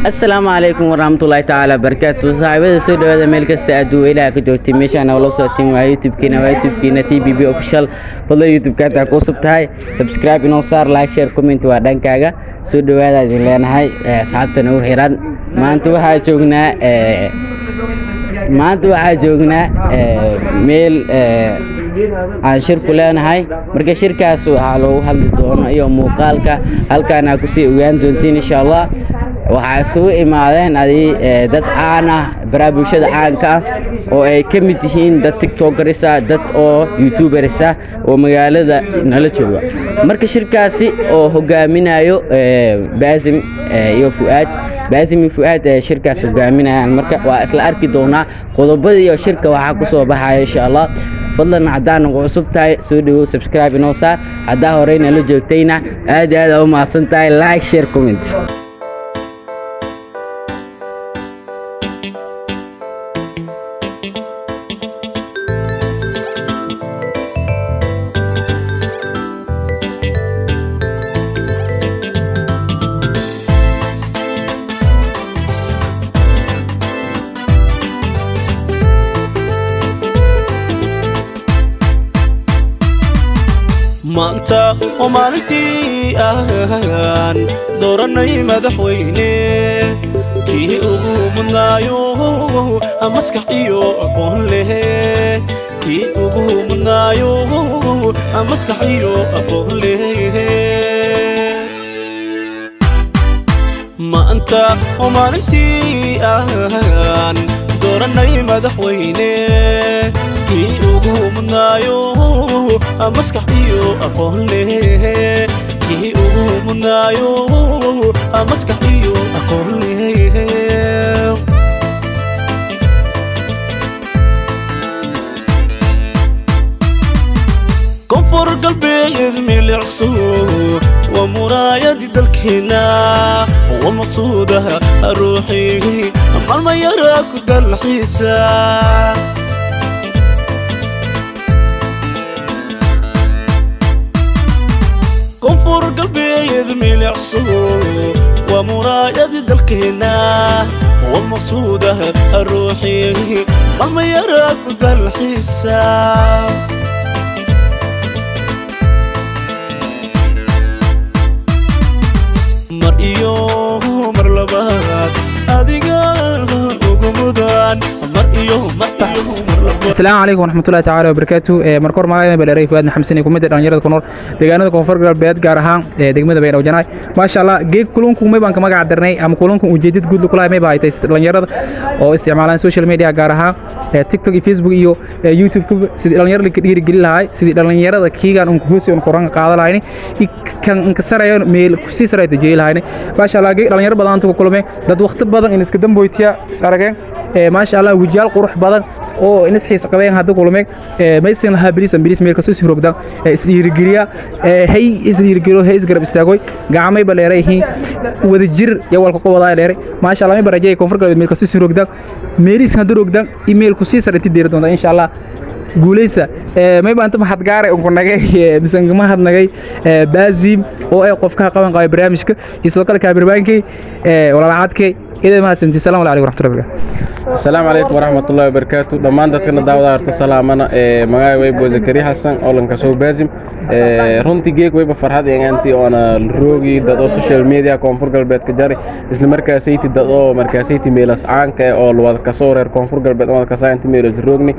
Asalaamu calaykum waraxmatullaahi tacaala barakaatu. Saaxiibada, soo dhawaada meel kasta aad ilaah ka joogtay. Meeshaan nagala socotiin waa YouTube-kiina, waa YouTube-kiina TBB Official. Fadlan, YouTube-ka hataa ku cusub tahay, subscribe inoo saar, like, share, comment waa dhankaaga. Soo dhawaada idin leenahay. Asxaabta nagu xiran, maanta waxaa joognaa meel aan shir ku leenahay. Marka shirkaas waxaa loogu hadli doono iyo muuqaalka halkaan aa kusii ogaan doontiin, insha Allah. Waxaa iskugu imaadeen adi dad caan ah, baraha bulshada caanka ah, oo ay ka mid yihiin dad tiktokers ah, dad oo youtubers ah oo magaalada nala jooga. Marka shirkaasi oo hogaaminayo Baasim iyo Fu'aad, Baasim iyo Fu'aad ee shirkaas hogaaminayaan. Marka waa isla arki doonaa qodobada iyo shirka waxaa ku soo baxaya, insha Allah. Fadlan, haddaa nagu cusub tahay, soo dhawow, subscribe inoo saar. Haddaa horey nala joogtayna, aad iyo aad aa u mahadsan tahay. Like, share, comment. Maanta oo maalintii aan dooranay madaxweyne kii ugu mudnaayo, maskax iyo aqoon leh, kii ugu mudnaayo, maskax iyo aqoon leh. Maanta oo maalintii aan dooranay madaxweyne kii ugu mudnaayo, maskax iyo aqoon leh, kii ugu mudnaayo, maskax iyo aqoon leh. Koonfur Galbeed milicso, waa muraayadii dalkeenna, waa maqsuudaha ruuxii maalma yara ku dalxiisa. Koonfur Galbeed milicso, waa muraayadii dalkeenna, waa maqsuudaha ruuxii maalma yara ku dalxiisa. Mar iyo mar labaad adiga ugu mudan, mar iyo mar iyo mar labaad. Asalaamu calaykum waraxmatullahi tacaala wabarakaatu. Marka hor, magacayda baleeray Fuaad Maxamed Sani, kumid dhalinyarada ku nool deegaanada Koonfur Galbeed, gaar ahaan degmada Baydhabo Janaay. Maasha Allah, geeg kulunku may baan ka magac darnay ama kulunku ujeedad guud kulahay may baa tay dhalinyarada oo isticmaalaan social media, gaar ahaan TikTok iyo Facebook iyo YouTube, sidii dhalinyarada ka dhiirigelin lahay, sidii dhalinyarada kiigan un kuhusi un koran qaada lahayni, kan inka sarayo meel kusii sarayta jeey lahayni. Maasha Allah, geeg dhalinyaro badan ku kulmay, dad waqti badan in iska damboytiya is arageen. Maasha Allah, wajiyaal qurux badan oo in is xiis qabeen hadda kulmay. Maysan lahaa bilis bilis meel kasoo sii rogda is dhiirigeliya, hay is dhiirigeliyo, hay is garab istaagoy, gacmay ba leeyahay, wada jir ya walka qowadaa leeray. Maasha Allah, may barajay Koonfur Galbeed meel kasoo sii rogda, meelis hadda rogda email ku sii sarinti deeri doonta, insha Allah. Guuleysa. May baa inta mahad gaaray unku nagay mise mahad nagay Baazim oo ay qofka qaban qabay barnaamijka, iyo sidoo kale kaamirmaankay walaalcadkay. Idan mahadsantii. Salaamu calaykum waraxmatullahi wabarakaatu. Asalaamu calaykum waraxmatullahi wabarakaatu. Dhammaan dadkana daawada harta salaamana. Magacay weybo Zakariya Xasan oo lanka soo Baazim. Runtii geeg weyba farxad inganti oona roogi dad oo social media Koonfur Galbeed ka jari, isla markaasayti dad oo markaasayti meelas caanka eh oo wada kasoo reer Koonfur Galbeed wada kasaa inta meelas roogni.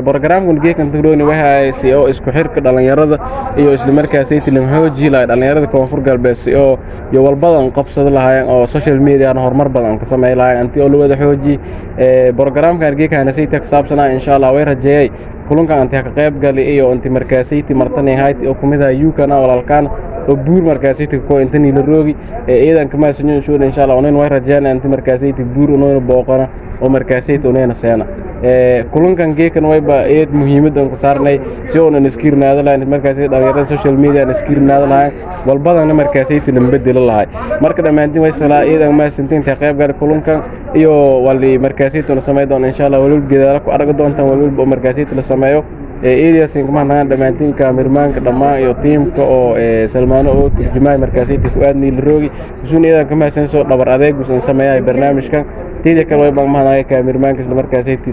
Programkan geekan roogni waxay si oo isku xirka dhalinyarada iyo isla markaasayti lan xooji lahay dhalinyarada Koonfur Galbeed, si oo iyo walbadan qabsada lahaayeen oo social media horumar badan ka sameey lahaayeen, intii oo la wada xooji. Programkan geekan sayta ka saabsanaa, insha Allah. Way rajeeyay kulunkan intii ka qayb gali iyo intii markaasayti martani hayt oo kumid ah yukana walaalkan oo buur markaasayti ko inta niila roogi ciidan kama sanyo shuur, insha Allah. Onen way rajeeyaan intii markaasayti buur onon booqana oo markaasayti onena seena. Kulankan geekan wayba eed muhiimadan ku saarnay si oonan iskiirnaada lahayn markaasay dhalinyarada social media aan iskiirnaada lahayn, walbadana markaasayti lan bedeli lahay. Marka dhammaantiin way salaa ciidan mahadsantiin inta qayb gal kulankan iyo wali markaasayti una samey doona, insha Allah. Walwal geedaala ku aragi doontaan walwalba oo markaasayti la sameeyo. Eediyaasin kuma hadnagaan dhammaantiin kaamirmaanka dhammaan iyo tiimka oo Salmaano oo turjumaay markaasayta Fu'aad Niilroogi isuun eedan kama haysan dhabar adeeg usan sameeyay barnaamijkan. Teeda kale way baan mahadnaqay kaamirmaanka isla markaasayta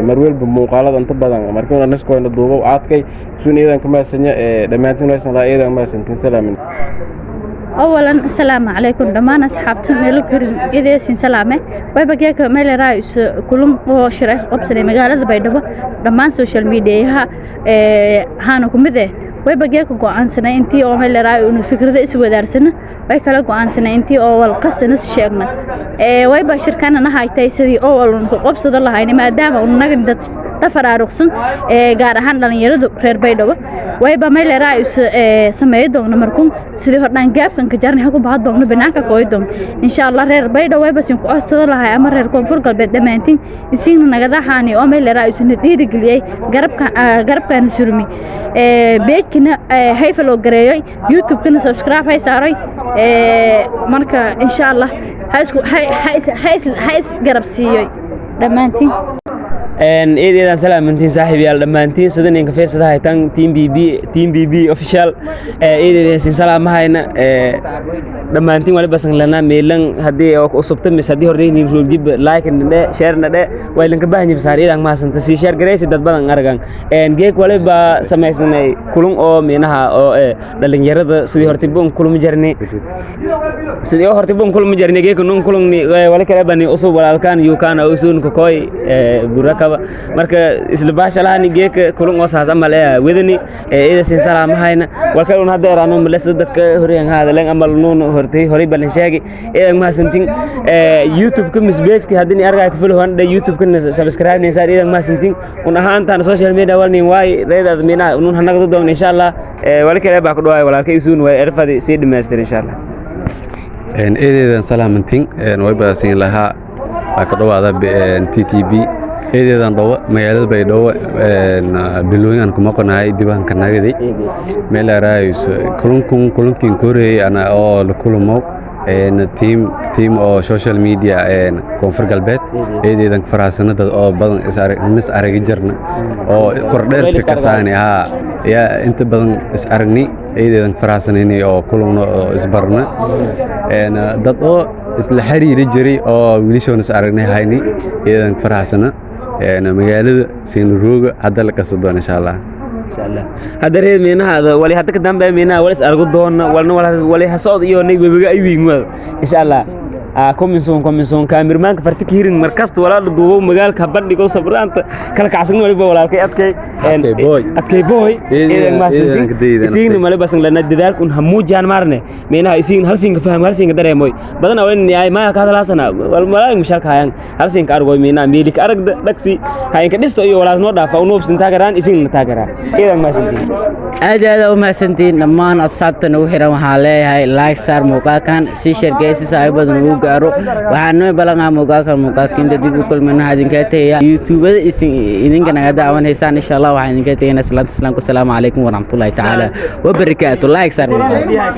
marwelba muuqaalada inta badan markii naskoyna duubo caadkay isuun eedan kama haysanya. Dhammaantiin waysan laa eedan ma haysantiin salaamin. Awalan asalaamu calaykum dhammaan asxaabta meelo korin ideesin salaame. Waybageeka meeleraa is kulun oo shiray qabsanay magaalada Baydhabo dhammaan social mediaha ee haana ku mid eh. Waybageeka go'aansanay intii oo meeleraa inuu fikrado is wadaarsano, way kala go'aansanay intii oo wal qasana sheegna ee wayba shirkana haytay sidii oo wal qabsada lahayn, maadaama uu naga dad tafaraaruqsan ee gaar ahaan dhalinyaradu reer Baydhabo. Wayba meeleraa is sameeyo doona markuun sidii hordhaan gaabkan ka jarnay haku baxa doona banaanka kooy doon insha Allah. Reer Baydhabo wayba sin ku codsada lahay ama reer Koonfur Galbeed dhammaantiin isiina nagadahaani oo meeleraa isna dhiirigeliyay garabka garabkana surmi ee page-kana hay follow gareeyay, YouTube-kana subscribe hay saaray ee. Marka insha Allah ha isku hay hay hay is garab siiyay dhammaantiin. Eedeedaan salaamantiin saaxiibayaal dhammaantiin sida ninka fiirsada haytan team BB, team BB official. Eedeedaan sin salaamahayna dhammaantiin waliba sanglana meelan haddii oo usubta mis haddii horreyn roogdib like na dhe, share na dhe, waa idinka baahan yahay saar idan mahasanta sii share gareysi dad badan aragan. Geek waliba samaysanay kulun oo minaha oo dhalinyarada sidii hortiba un kulmi jirnay, sidii oo hortiba un kulmi jirnay geek nun kulungni wali kale bani usub walaalkan yukaan usun kokoy burakaba. Marka isla baashalahani geek kulun oo saas amal ee wedani ida sin salaamahayna walkale un hadda eraano malesa dadka horeen hadalen amal nuun hortay horay balin sheegi eedan mahadsantin. YouTube ka mis page ka haddii argayto follow han YouTube ka subscribe naysaa eedan mahadsantin. Un ahaantaan social media walnin waay reedaad mina nun hanaga doon insha Allah. Wali kale baa ku dhawaay walaalkay isuun way erfadi sii dhameystir insha Allah. Eedeedan salaamantin wayba siin lahaa waa ka dhawaada TTB eedeedan dhowa magaalada Baydhabo bilooyin kuma qonahay dibahanka nagaday meel araayus kulunkun kulunkin koreeyay ana oo la kulamo team oo social media Koonfur Galbeed. Eedeedan faraxsanada oo badan is arag mis aragi jirna oo kordheerska kasaani haa yaa inta badan is aragni. Eedeedan faraxsanayni oo kulungno oo isbarna dad oo isla xiriiri jiray oo wiilashoon is aragnay hayni. Eedeedan faraxsana magaalada siinrooga hadda la kaso doona insha Allah. Insha Allah hadda reed meenaha wali hadda ka dambe meenaha wali is argo doona walna wali hasocod iyo nay webiga ay wiin wada insha Allah. Coming soon, coming soon. Kaamirmaanka farti ka hirin markasta walaal duubo magaalka bandhigo sabraanta kala kacsan waliba walaalkay adkay. Adkay boy. Adkay boy. Eedan eedan mahadsantiin. Eedan ka isiigna male basan lana dadaalkun hamuujiyaan maarne meenaha isiigna hal siinka faham hal siinka dareemoy badana walin yaay maya ka hadalaasana wal malaay mushalka hayaan hal siinka argoy meenaha meelika aragda dhagsi hayinka dhisto iyo walaas noo dhaafa unuubsin taageeraan isiigna taageeraan. Eedan mahadsantiin. Aad iyo aad aa u mahadsantihiin dhammaan asxaabta nagu xiran. Waxaa leeyahay like saar muuqaalkan, sii shargey si saaxiibadan ugu gaaro. Waxaan noo ballanaa muuqaalkan muuqaalkiinta dib u kulmayno. Waxaa idinkaga tegaya youtubada idinka naga daawanaysaan insha Allah. Waxaan idinkaga tegaynaa salaanta islaamku, asalaamu calaykum waraxmatullaahi tacaala wabarakaatu. Like saar muuqaalka.